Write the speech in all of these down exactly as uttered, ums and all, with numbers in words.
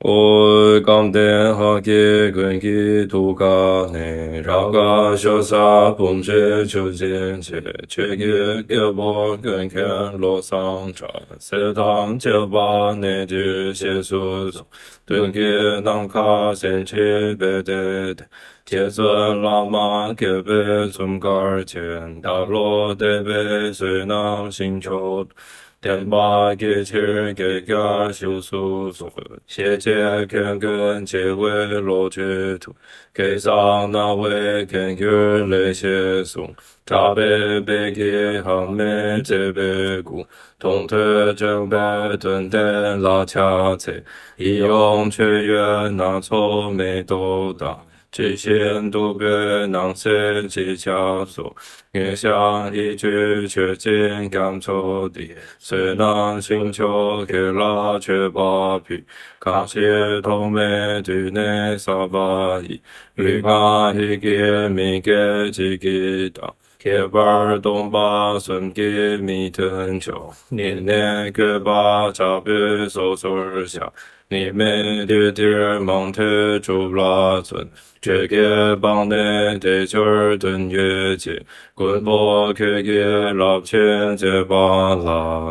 ཨོ། སྐལ་ལྡན་ཧཱུྃ་གི་མགོན་གྱི་ཐུགས་ཀ་ནས། རབ་དགའ་ཤོ་ས་བུམ་ཆེན་མཆོད་སྦྱིན་ཆེ། ཆོས་ཀྱི་རྒྱལ་པོ་མགོན་མཁྱེན་བློ་བཟང་གྲགས། ཚེ་དང་བཅས་པ་གནས་འདིར་གཤེགས་སུ་གསོལ། མདུན་གྱི་ནམ་མཁར་སེང་ཆེན་དཔལ་སྟེར་ཏེ། རྗེ་བཙུན་བླ་མ་དགྱེས་པའི་འཛུམ་དཀར་ཅན། བདག་བློ་གཏད་པས་བསོད་ནམས་ཞིང་མཆོག་ཏུ། བསྟན་པ་རྒྱས་ཕྱིར་བསྐལ་བརྒྱར་བཞུགས་སུ་གསོལ། ཤེས་བྱའི་མཁན་ཀུན་བྱེ་བའི་བློ་གྲོས་མཐུ། སྐལ་བཟང་རྣ་བའི་མཁན་གྱུར་ལེགས་བཤད་གསུང་། གྲགས་པའི་དཔལ་གྱི་ཧཱུྃ་མའི་མཛད་པའི་སྐུ། མཐོང་ཐོས་དྲན་པའི་དོན་ལྡན་ལ་ཕྱག་འཚལ། ཡིད་འོང་མཆོད་ཡོན་སྣ་ཚོགས་མེ་ཏོག་དང་། དྲི་ཞིམ་བདུག་སྤོས་སྣང་གསལ་ཅི་བྱ་སོགས། མངོན་ཤེས་ཡིད་སྤྲུལ་མཆོད་སྦྱིན་རྒྱ་མཚོ་འདི། བསོད་ནམས་ཞིང་མཆོག་ཁྱེད་ལ་མཆོད་པ་ཕུལ། གང་ཞིག་ཐོག་མེད་དུས་ནས་བསགས་པ་ཡི། ལུས་ངག་ཡིད་ཀྱི་མི་དགེ་བཅས་ཀྱི་དགྲ། ཁྱད་པར་སྟོང་པ་གསུམ་གྱི་མི་མཐུན་ཕྱོགས། ཉེ་གནས་བཀོད་པ་དྲག་པོས་སོ་སོར་བཤགས། ཉི་མའི་དུས་འདིར་མང་ཐོས་སྒྲུབ་ལ་བརྩོན། སྤྲོས་བྲལ་སྤངས་ནས་དལ་འབྱོར་དོན་ཡོད་ཅེས། མགོན་པོ་ཁྱོད་ཀྱི་རླབས་ཆེན་མཛད་པ་ལ།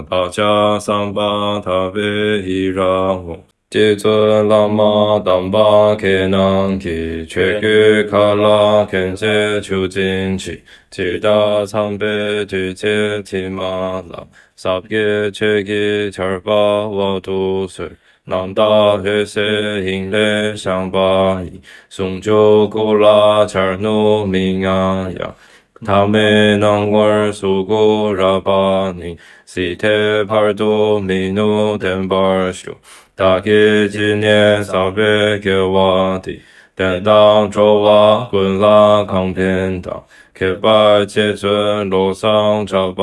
བདག་ཅག་བསམ་པ་ཐག་པས་ཡི་རང་ངོ་། རྗེ་བཙུན་བླ་མ་དམ་པ་ཁྱེད་རྣམས་ཀྱིས། ཆོས་ཀྱི་མཁའ་ལ་མཁྱེན་བརྩེ་མཆོད་སྦྱིན་ཅིང་། ཇི་ལྟར་འཚམས་པའི་དུས་ཚེས་ཕྱི་མ་ལ། ཟབ་རྒྱས་ཆོས་ཀྱི་ཆར་པ་དབབ་ཏུ་གསོལ། རྣམ་དག་འོད་གསལ་དབྱིངས་ལས་བཞེངས་པ་ཡི། ཟུང་འཇུག་སྐུ་ལ་འཆར་སྣང་མི་མངའ་ཡང་། ཐ་མལ་སྣང་ངོར་གཟུགས་སྐུ་རབ་པ་ནི། སྲིད་མཐའི་བར་དུ་མི་ནུབ་བརྟན་པར་བཞུགས། བདག་གིས་ཇི་སྙེད་བསགས་པའི་དགེ་བ་འདི། བསྟན་དང་འགྲོ་བ་ཀུན་ལ་གང་ཕན་དང་། ཁྱད་པར་རྗེ་བཙུན་བློ་བཟང་གྲགས་པ་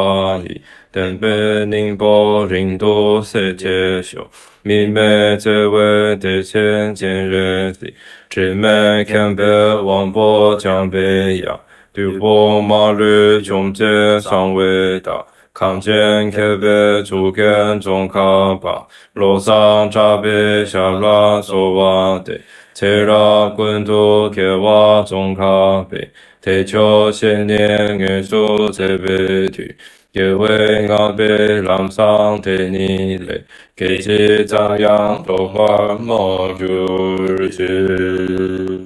ཡི། བསྟན་པའི་སྙིང་པོ་རིང་དུ་གསལ་བྱེད་ཤོག། དམིགས་མེད་བརྩེ་བའི་བདེ་ཆེན་སྤྱན་རས་གཟིགས། དྲི་མེད་མཁྱེན་པའི་དབང་པོ་འཇམ་པའི་དབྱངས། བདུད་དཔུང་མ་ལུས་འཇོམས་བྱེད་གསང་བའི་བདག། ཁམས་ཆེན་མཁས་པའི་གཙུག་རྒྱན་ཙོང་ཁ་པ། བློ་བཟང་གྲགས་པའི་ཞབས་ལ་གསོལ་བ་འདེབས། ཚེ་རབས་ཀུན་ཏུ་རྒྱལ་བ་ཙོང་ཁ་པའི། བདེ་མཆོག་བཞེས་ནས་དངོས་སུ་མཛད་པའི་མཐུས། རྒྱལ་བའི་བསྔགས་པའི་ལམ་བཟང་དེ་ཉིད་ལས། སྐད་ཅིག་ཙམ་ཡང་ལྡོག་པར་མ་གྱུར་ཅིག།